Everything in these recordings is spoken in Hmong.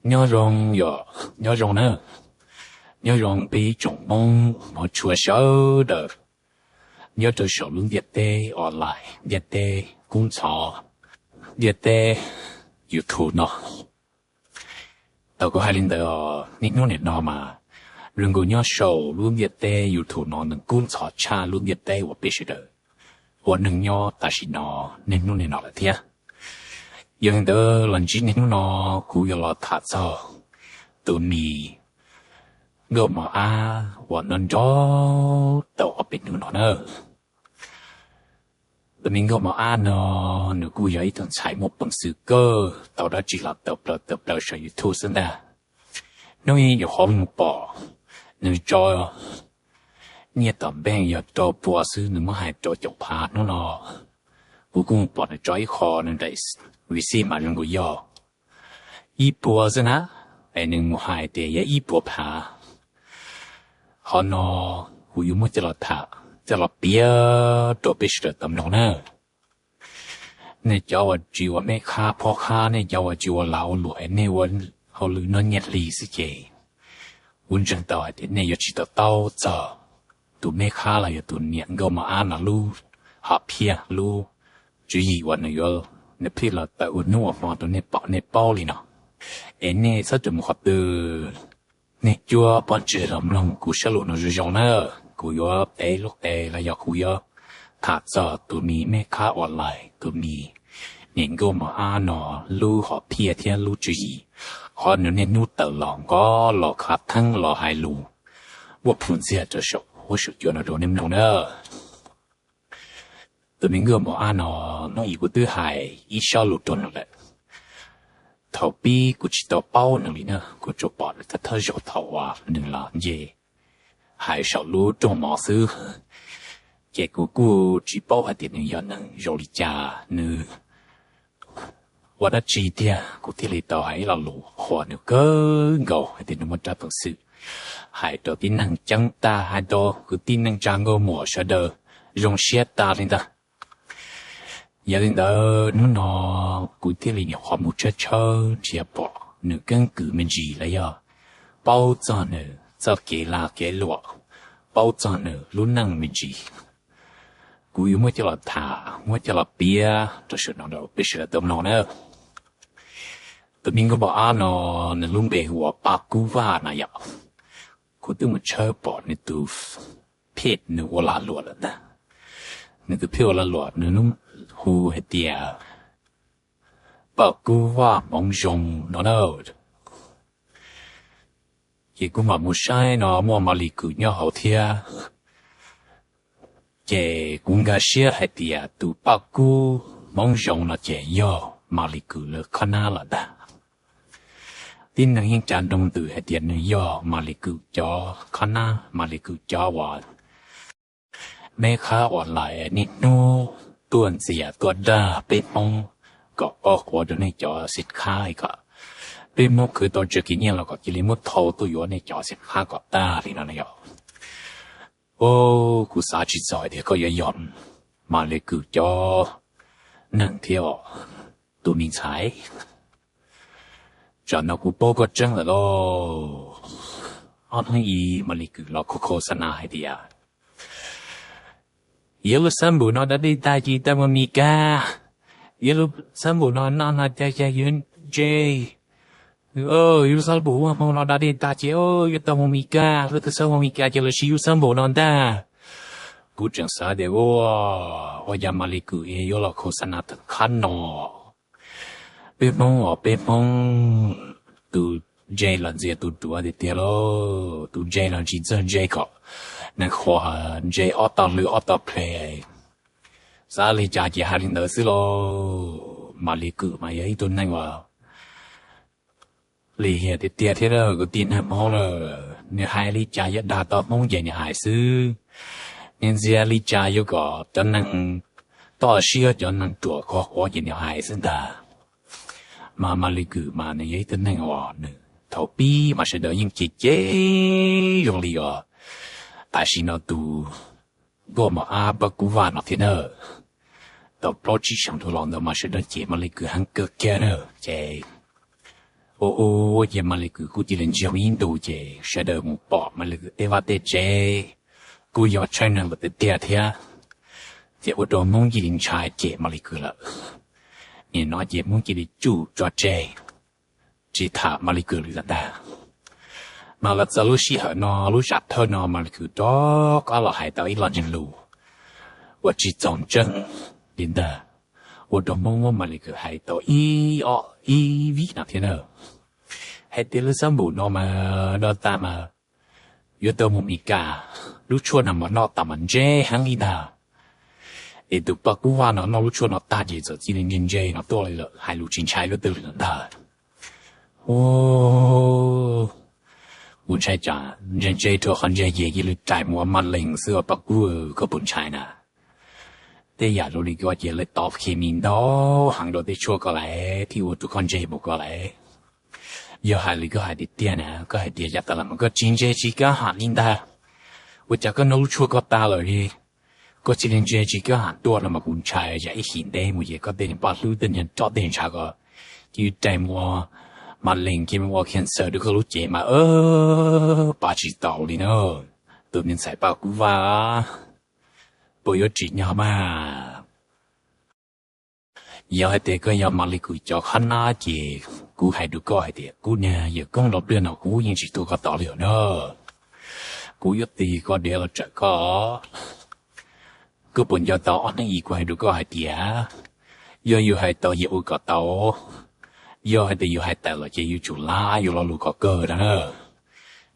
Nyob zoo yom, nyob zoo na, nyob zoo peb ib tsoom Hmoob hmov tshua sawv daws nyob rau saum lub ntiaj teb online, ntiaj teb kub ntxhov, ntiaj teb YouTube no. Tau kuv hais li ntawd, niaj hnub nim no mas zoo nkaus nyob saum lub ntiaj teb YouTube no nws kub ntxhov tshaj lub ntiaj teb uas peb sawv daws ua neej nyob tam sim no, niaj hnub nim no lawm thiab. Yog li ntawd los ntsib niaj hnub no kuv yuav los tham txog tus me nkauj mos ab uas nrov nrov tau ob peb hnub no na. Tus me nkauj mos ab no nws kuj yog ib tug ntxhais muaj peev xwm kawg, tau dab tsi los tawm plaws tawm plaws saum YouTube xwb ntag. Hnub ib nyuam qhuav mus pom nws tso nyiaj tom npeej yog rau pua xwb, nws muab hais rau caum phav. Hnub no kuv kuj mus pom nws tso ib qho nws daim vim xij mas zoo nkaus yog ib puas xwb na, es nws mus hais tias yog ib puas phav. Qhov no kuv yuav muab coj los tham, coj los piav rau peb sawv daws tau mloog na. Nej cov uas tsis ua meb qhab phob qhab, nej cov uas tsis ua lag ua luam, nej ua hauj lwm noj nyiaj hli xwb ces kuv ntseeg tau hais tias nej yuav tsis to taub txog tus meb qhab los yog tus niam nkauj mos ab no lub hom phiaj, lub tswv yim uas nws yuav, nws pheej los tawm ua hnub ua hmo rau nej pom nej paub li no. Es nej txhob rawm mus qhov twg, nej cuab pob ntseg los mloog kuv sab lus no zoo zoo na. Kuv yuav piav lub qe los yog kuv yuav tham txog tus me meb qhab uas lais, tus me niam nkauj mos ab no lub hom phiaj thiab lub tswv yim, qhov nws niaj hnub tawm los nqov los khav theeb los hais lus muaj phum ntxiag rau saum huab saum cua no rau nej mloog na. Tus me nkauj mos ab no, hnub ib kuv twb hais ib sob lus rau nws lawm. Thaum pib kuv tsis tau paub nws li na, kuv tsuas pom nws thawj thawj zaug thaum uas nws los nce hais saum lub rooj mov xwb, ces kuv kuj tsis paub hais tias nws yog neeg zoo li cas, nws ua dab tsi tiag, kuv thiaj li tau hais ib lo lus qhuas nws kawg nkaus hais tias nws muaj rab peev xwm hais rau tib neeg ceeb tag, hais rau kwv tij neej tsa nkauj muam sawv daws zoo siab tas li ntag. Yog li ntawd hnub no kuv thiaj li nyuam qhuav mus tshawb tshawb nrhiav pom nws keeb kwm me ntsis los yog paub txog nws txoj kev lag kev luam, paub txog nws lub neej me ntsis. Kuv yuav muab coj los tham, muab coj los piav rau saum no rau peb sawv daws tau mloog na. Tus me nkauj mos ab no, nws lub npe hu ua Paj Kub Vaj no yom. Kuv twb mus tshawb pom nws tus phej nws ua lag luam lawm ntag. Nws tus phej ua lag luam nws lub hu hais tias Paj Kub Vaj Hmoov Zoo no na. Ces kuv mam mus saib no muaj Mas Lis Kws nyob hauv thiab. Ces kuv nkag siab hais tias tus Paj Kub Hmoov Zoo no ces yog Mas Lis Kws lawv khob nab los ntag. Tib neeg yeej cav nroo ntws hais tias nws yog Mas Lis Kws cov khob nab, Mas Lis Kws cov uas meb qhab uas lais niaj hnub tuaj ntxias tuaj dag peb Hmoob kom paub qhuav rau nej cov xeem qhab, kom peb Hmoob khwv tau tsawg kiag nyiaj los kom cia li muab thau tuaj yuav nej cov xeem qhab kom tag li no na yom. Au, kuv xav tsis txog tias koj yuav yog Mas Lis Kws cov neeg thiab os, tus me ntxhais. Tsam no kuv paub koj tseeb lawm lauj. Ob hnub ib Mas Lis Kws los khos khos xa nas hais tias, yog lub xab npum no da dej tag ces tau mus Mes Kas, yog lub xab npum no noj no tag ces yuav ntse, yog lub xab npum ua hmo no da dej tag ces yuav tau mus Mes Kas, lub tug xab mus Mes Kas ces los siv lub xab npum no ntag. Kuv tseem xav tias ua, ua cas Mas Lis Kws yuav los khos xa nas tag qhab no. Peb Hmoob os peb Hmoob, tus ntse los ntxias tus duav tiag tiag lauj, tus ntse los tsis txawj ntse kom neeg qhuas ntse ob tog lw ob tog plhe. Xav li cas ces hais li ntawd xwb lauj. Mas Lis Kws mas yog ib tug neeg uas lim hiam tiag tiag thiab kwv tij neeg Hmoob lawm, nws hais li cas yuav dag tau Hmoob ces nws hais xwb. Nws ntxias li cas yuav kom cov neeg toj siab cov neeg ruam qhuas qhuav ces nws hais xwb ntag. Mas Mas Lis Kws mas nws yog ib tug neeg uas nws thaum pib mas sawv daws yeej cem cem zoo li os, tam sim no tus nkauj mos ab Paj Kub Vaj no thiab na. Tau plaub tsib xyoos dhau los ntawd mas sawv daws cem Mas Lis Kws heev kawg kiag na. Ces Ua ua ces Maly Kws kuj cia li ntsia ib ntus ces sawv daws mus pom Maly Kws tej vaj tej tsev kuj yog tshaib nag tiag tiag thiab. Ces ua rau Hmoob cia li ntshai cem Maly Kws lawm. Nim no ces Hmoob cia li tsuj tso tseg, tsis tham Maly Kws li lawm ntag. Mas los txog lub sij hawm no, lub sij hawm no Maly Kws rov qab los hais tau ib lo ntseeg lus uas tsis txaus ntseeg li ntag, ua rau Hmoob muab Maly Kws hais tau ib ob ib vib no thiab na. Hais tias lub xab npum no mas noj tas mas yuav tau mus Mes Kas, lub tshuaj no mas noj tas mas ntse heev li ntag. Es tus Paj Kub Vaj no noj lub tshuaj no tag ces txawm cia li ntse ntse no tuaj li lawm, hais lus tsis ntshai leej twg li lawm ntag. Ua, kuv ntshai tsam ntse ntse rau qhov ntse ces cia li rais mus ua ma lees xwb os Paj Kub, koj puas ntshai na? Tej yam zoo li ko ces lawv tov khes mis ntau heev rau tej tshuaj ko lawm thiaj ua rau koj ntse mus ko lawm. Yog hais li koj hais tiag tiag na, koj hais tias yav tas los mas koj tsis ntse tsis kam ham li ntag, ua cas koj noj lub tshuaj ko tas lawm li koj cia li ntse tsis kam ham tuaj no mas kuv ntshai yam ib hlis ntev mus ces koj tej niag paj hlwb tej niag roj tej ntshav ko cia li rais mus ua ma lees, cia li ua cancer rau koj lub cev mas pab tsis tau li na. Tus me ntxhais Paj Kub Vaj, puas yuav tsim nyog mas? Yog hais tias koj yog Maly Kws cov khab nab ces kuv hais rau koj hais tias kuv niag yawm koob nrov pliag no kuv yeej tsis tuaj koj tod li os na. Kuv yuav tig koj diav los tsawm koj. Koj puas nco tau ob hnub ib kuv hais rau koj hais tias yog yus hais tau ces ua kom tau, yog hais tias yus hais tawm los ces yuav tsum lav yus lo lus kom kawg no na.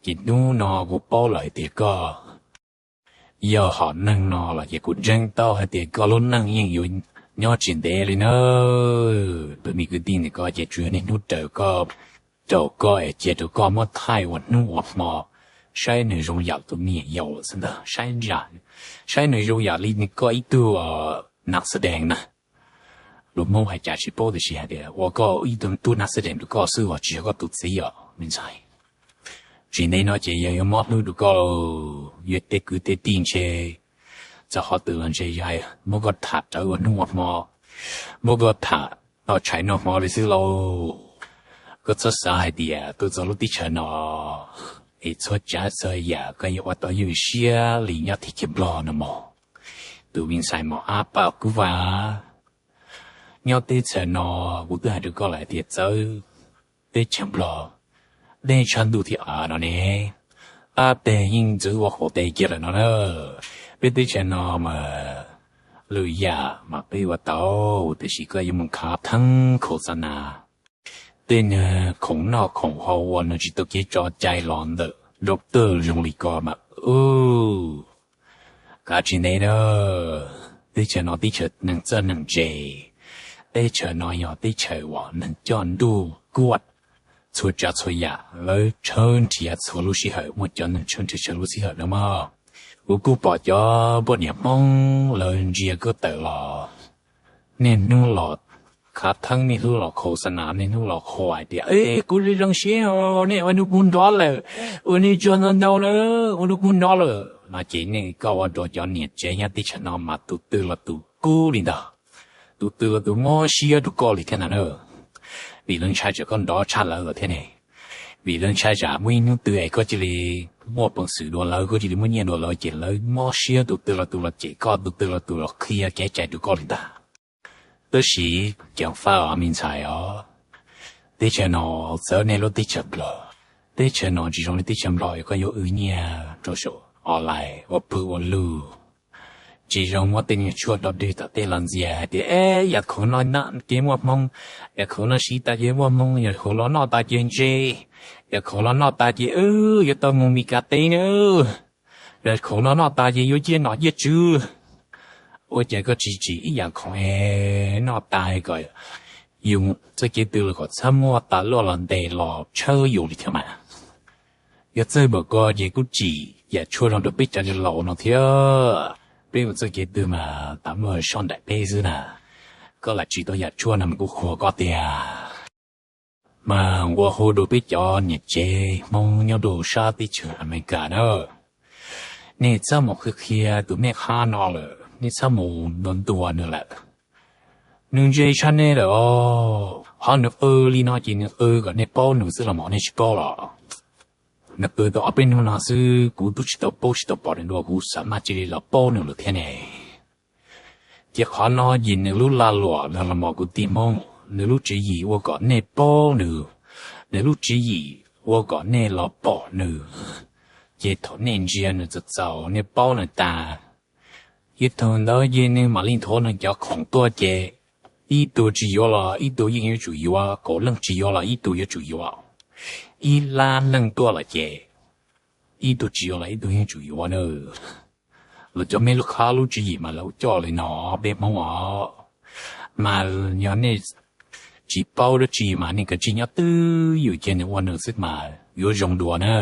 Ces hnub no kuv paub lawm hais tias koj yog hom neeg no los ces kuv ntseeg tau hais tias koj lub neej yeej yuav nyob tsis ntev li na. Tus me kwv tij ntawm ko ces tsuas yog niaj hnub raws koj, raws koj es cia rau koj muab thaij ua hnub ua hmo, saib nws zoo yam tus me nyuam yaus xwb ntag, saib nws zoo yam li koj ib tug nas xas dees na. Lus Hmoob hais cas tsis paub tiam sis hais tias ua koj ib tug tub nas xas dees rau koj xwb os, tsis yog koj tus txiv os me ntxhais. Tsis ntev no ces yog yuav mob hlwb rau koj, yuav tej kwv tej tij ntshe txog qhov twg los ntshe yog muab koj tham rawv ua hnub ua hmo, muab koj tham noj tshais noj hmo li xwb lauj. Koj txhob xav hais tias tuaj txog lub teb chaws no es txhua tsav txhua yam koj yuav ua tau ywj siab li nyob teb chaws Nplog no mog. Tus me ntxhais mos ab Paj Kub Vaj, nyob teb chaws no kuv twb hais rau koj lawm tias txawv teb chaws Nplog, dej tshav ntuj thiab av no ne, ab teg yeej ntxwv ua qhuav tes kiag lawm no na. Peb teb chaws no mas lwm yam mas peb ua tau, tiam sis koj yuav mus khav theeb khos xa nas, tej niag khoom noj khoom haus uas nws tsis tau kev tso cai los ntawm doctor zoo li ko mas, u, kav tsis ntev na. Teb chaws no teb chaws neeg txawj neeg ntse, teb chaws no yog teb chaws uas neeg coj nruj kuaj, txhua tsav txhua yam lawv tshawb nrhiav txhua lub sij hawm, muaj cov neeg tshawb nrhiav txhua lub sij hawm no mog. Kuv kuj pom cov poj niam Hmoob lawv ntsia koj tawm los niaj hnub los khav theeb, niaj hnub los khos xa nas, niaj hnub los qhuas hais tias, kuv zoo zoo siab os, nej ua hnub pub nrov lawm, ua nej tsuag ntau ntau na, ua hnub pub nrov lawm no ces nej koj ua rau cov niam tsev nyob teb chaws no mas tus twg los tus kub li ntag, tus twg los tus mob siab rau koj li thiab ntag na. Vim lawv ntshai tsam koj nrov tshaj lawv lawm thiab ne, vim lawv ntshai tsam muaj ib hnub twg es koj cia li muaj peev xwm dua lawv, koj cia li muaj nyiaj dua lawv ces lawv mob siab, tus twg los tus los cem koj, tus twg los tus los qhia kev cai rau koj li ntag. Tab sis ceev faj os me ntxhais os, teb chaws no txawv nej lub teb chaws Nplog. Teb chaws no tsis zoo li teb chaws Nplog es koj yuav wb nyiaj rau saum online ua pw ua lug, tsis zoo muab tej niag tshuaj rau dwg tom tej los ntxias hais tias, e, yam khoom no noj ces muaj hmoo, yam khoom no siv tas ces muaj hmoo, yam khoom no noj tas ces ntse, yam khoom no noj tas ces wb yuav tau mus Mis Kas teb na, yam khoom no noj tas ces yuav ciaj nom ciaj tswv. Ua cas koj tsis tsim ib yam khoom noj tas kom yus txoj kev tw los kom txhob muaj tas luaj los ntes los tshawb yus li thiab mas. Yog txawj npaum ko ces kuj tsim yam tshuaj no rau peb cov laus no thiab. Peb ua txoj kev tw mas tas muaj soj nraim peb xwb na. Koj lam tsim tau yam tshuaj no mas kuv qhuas koj tiag. Mas ua hu rau peb cov niam tsev Hmoob nyob rau sab teb chaws Amelikas na, nej txhob mus qhia qhia tus me qhab no lawm, nej txhob mus ntuas ntuas nws lawm. Nws ntse tshaj nej lawm os. Qhov nws qw li no ces nws qw kom nej paub nws xwb los mas nej tsis paub los? Nws qw tau ob peb hnub no xwb, kuv twb tsis tau paub tsis tau pom nws dua, kuv xav mas cia li los paub nws lawm thiab ne. Ces qhov no ces nws lub lag luam no los mas kwv tij Hmoob, nws lub tswv yim ua kom nej paub nws, nws lub tswv yim ua kom nej los pom nws. Ces thaum nej ntsia nws txaus txaus, nej paub nws tas, ces thaum ntawd ces nws mam li nthuav nws cov khoom tuaj ces ib tug tsis yuav los ib tug yeej yuav tsum yuav, kaum leej tsis yuav los ib tug yuav tsum yuav, ib lab leej tuaj los ces ib tug tsis yuav los ib tug yeej tsum yuav na. Lawv cov me lub qhab lub tswv yim mas lawv coj li no peb Hmoob os. Mas yog nej tsis paub dab tsi mas nej kav tsij nyob twj ywm cia nws ua nws xwb mas yuav zoo dua na.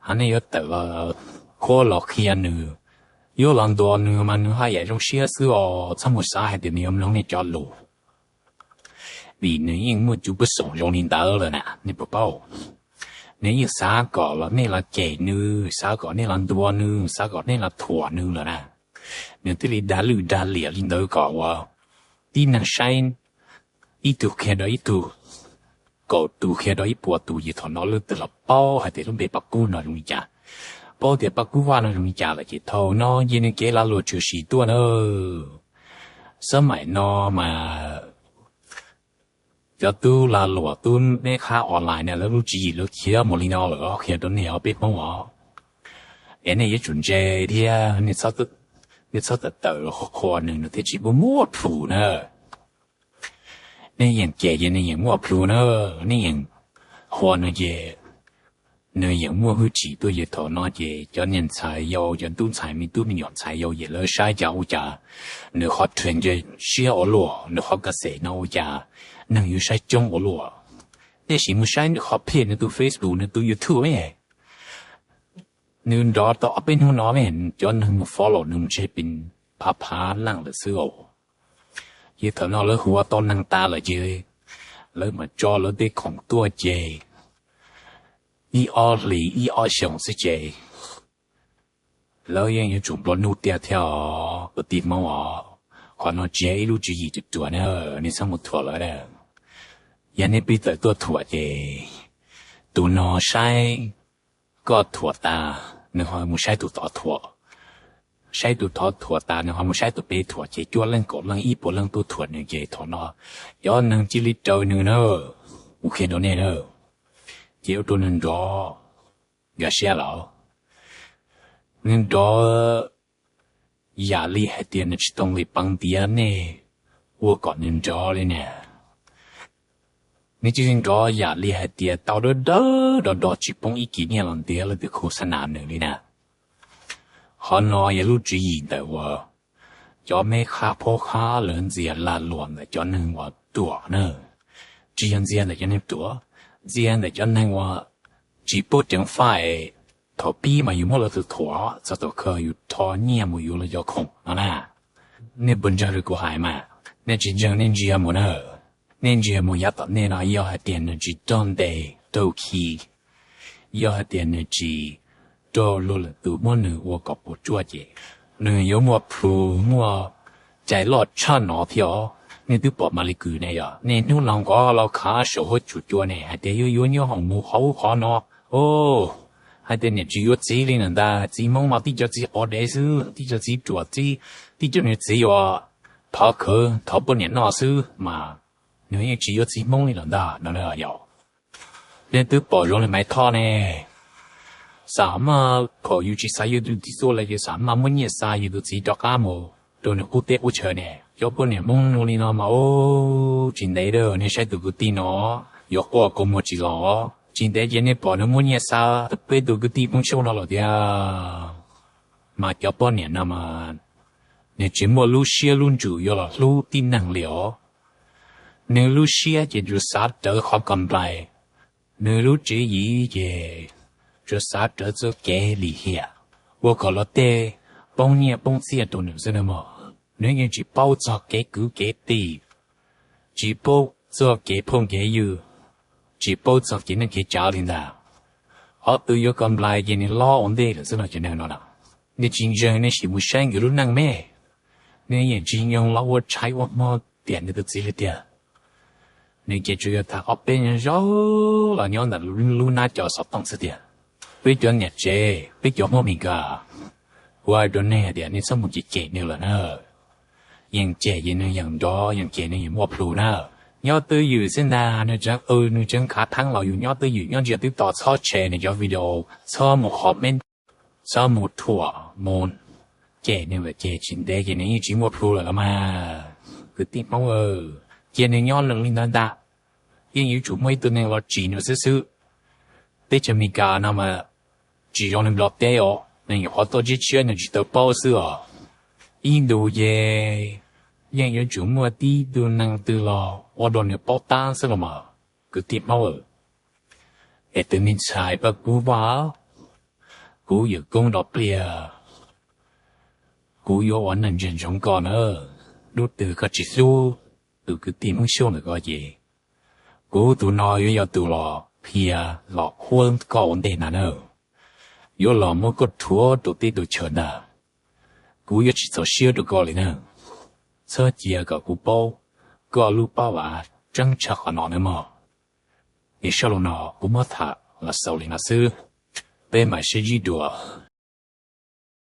Hos nej yuav tawm los qhuab los qhia nws, yuav los ntuas nws mas nws haj yam zoo siab xwb os, txhob mus xav hais tias nws yuav mloog nej cov lus. Vim nws yeej muaj cov pej xeem zoo li ntawd lawm na, nej puas paub? Nws yeej xav kom los nej los cem nws, xav kom nej los ntuas nws, xav kom nej los thuam nws lawm na. Nws thiaj li dag lwj dag liam li ntawd kom ua tib neeg saib, ib tug qhia rau ib tug, kaum tus qhia rau ib puas tus, ces thaum no leej twg los paub hais tias lub npe Paj Kub no zoo li cas, paub tias Paj Kub Vaj no zoo li cas lawm ces thaum no ces nws kev lag luam tshwm sim tuaj na. Xab maim no mas cov tub lag luam tub me qhab online na, lawv lub tswv yim lawv khiav mus li no lawm, qhia rau nej os peb Hmoob os. Es nej yuav tsum ntse thiab, nej txhob tawm tawm qhuas nws, nws thiaj tsis muaj plhus na. Nej yeem cem ces nws yeem muaj plhus na, nej yeem qhuas nws ces nws yeem muaj hwj chim tuaj. Ces thaum no ces cov niam ntxhais yau, cov tub ntxhais me tub me nyuam ntxhais yau ces lawv saib cas ua cas nws ho thuam ntse siab ua luaj, nws qhov ka xem no ua cas neeg yuav saib coob ua luaj. Nej sim mus saib nws qhov page, nws tus Facebook, nws tus YouTube ne, nws nrov tau ob peb hnub no ne, cov neeg mus follow nws mus ntshe pes phav phav leej lawm xwb os. Ces thaum no lawv hu ua tau neeg tas lawm ces lawv mam tso lawv tej khoom tuaj ces ib ob hlis ib ob xyoos xwb ces lawv yeej yuav tsum nplua nuj tiag thiab os kwv tij Hmoob os. Qhov no tsis yog ib lub tswv yim ruam ruam na, nej txhob mus thuam lawv na. Yog nej pib tawm tuaj thuam ces tus no saib koj thuam tas, nws ho mus saib tus tod thuam, saib tus tod thuam tas nws ho mus saib tus pem thuam, ces cuaj leej kaum leej ib puas leej tuaj thuam nws, ces thaum no cov neeg cia li raws nws na. Kuv qhia rau nej na, ces ua rau nws nrov nkag siab lawm. Nws nrov yam li hais tias nws tsis tau nqis peev tiav nej ua kom nws nrov li na. Nws cia li nrov yam li hais tias tau dawb dawb do do tsis poob ib kis nyiaj los ntiav leej twg khos xa nas nws li na. Qhov no yog lub tswv yim ntawm uas cov me qhab phob qhab lawv ntxias lag luam ntawm cov neeg uas ruam na. Tsis yog ntxias ntawm cov neeg ruam, ntxias ntawm cov neeg uas tsis paub ceev faj. Thaum pib mas yus muab lawv tus thuam, txog thaum kawg yus rho nyiaj mus yuav lawv cov khoom no na. Nej puas ntseeg li kuv hais mas? Nej tsis ntseeg nej ntsia mus na. Nej ntsia mus yav tom ntej no, yog hais tias nws tsis raug ntes raug khi, yog hais tias nws tsis raug luag lwm tus muab nws ua kom puas tsuaj ces nws yuav muaj plhus muaj cai loj tshaj no thiab os. Nej twb pom Malis Kws ne, yog nej hnub los nqov los khav saum huab cua ne hais tias yuav yuav nyob hoom mus hauv qhov no, o, hais tias niam tsis yuav txiv li na ntag. Txiv Hmoob mas tib co txiv qos dev xwb, tib co txiv ruam, tib co niag txiv uas thov khawv thov poj niam noj xwb mas nws yeej tsis yuav txiv Hmoob li lawm ntag no na yog. Nej twb pom zoo li Maiv Thoj ne, xam maj thaum yus tsis xav yuav tus txiv tuaj lawm ces xam maj muab nyiaj xa yus tus txiv rov qab mus rau nws qub teb qub chaw ne. Cov poj niam Hmoob zoo li no mas, o, tsis ntev nej saib tus kwv tij no yuav quaj kua muag tsis los, tsis ntev ces nej pom nws muab nyiaj xa peb tus kwv tij Hmoob Xyooj no lawm tiag. Mas cov poj niam no mas nws tsis muaj lub siab lub ntsws yuav los hlub tib neeg li os. Nws lub siab ces tsuas xav rawv qhov ka nplais, nws lub tswv yim ces tsuas xav rawv txoj kev lim hiam, ua kom luag tej poob nyiaj poob txiaj rau nws xwb na mog. Nws yeej tsis paub txog kev kwv kev tij, tsis paub txog kev phooj kev ywg, tsis paub txog kev neej kev tsav li ntag. Qhov twg yuav ka nplais ces nws lob ua ntej lawm xwb no cov neeg no na. Nej tsis ntseeg nej sim mus saib nkawd lub neej me. Nej yeej tsis nyoog los ua tshais ua hmo tiam nws tus txiv li tiag. Nws ces tsuas yog tham ob peb zaug los nyob ntawm lub hnab cov xov tooj xwb tiag. Peb cov niam tsev, peb cov Hmoob Mes Kas, kuv hais rau nej hais tias nej txhob mus cem cem nws lawm na. Yeej cem ces nws yeej nrov, yeej cem nws yeej muaj plhus na. Nyob twj ywm xwb ntag, nws tseem, nws tseem khav theeb los yus nyob twj ywm nyob ntsia twb tos, txhob share nws cov video, txhob mus comment, txhob mus thuam mus cem nws lawm ces tsis ntev ces nws yeej tsis muaj plhus lawm los mas, kwv tij Hmoob. Cia nws nyob nws li ntawd ntag. Yeej yuav tsum muaj ib tug neeg los tsim nws xwb xwb. Teb chaws Amelikas no mas tsis zoo li Nplog teb os, nws nyuam qhuav tuaj tshiab tshiab nws tsis tau paub xwb os. Ib ntus ces yeej yuav tsum muaj tib tug neeg twg los ua rau nws paub tab xwb los mas, kwv tij Hmoob. Es tus me ntxhais Paj Kub Vaj, kuv yuav koob rau pliag, kuv yuav ua neej ntsia ntsoov koj na. Hnub twg koj tsis hlub tus kwv tij Hmoob Xyooj ntawm ko ces kuv tus no yuav yog tus los qhia los qhuab koj ua ntej ntag na. Yuav los muab koj rhuav rau teb rau chaw ntag. Kuv yuav tsis txaus siab rau koj li na. Txhob cia kom kuv paub koj lub pab vav tseeb tshaj qhov no nawb mog. Es sab lus no kuv muab tham los xaus li no xwb. Peb mam sib ntsib dua.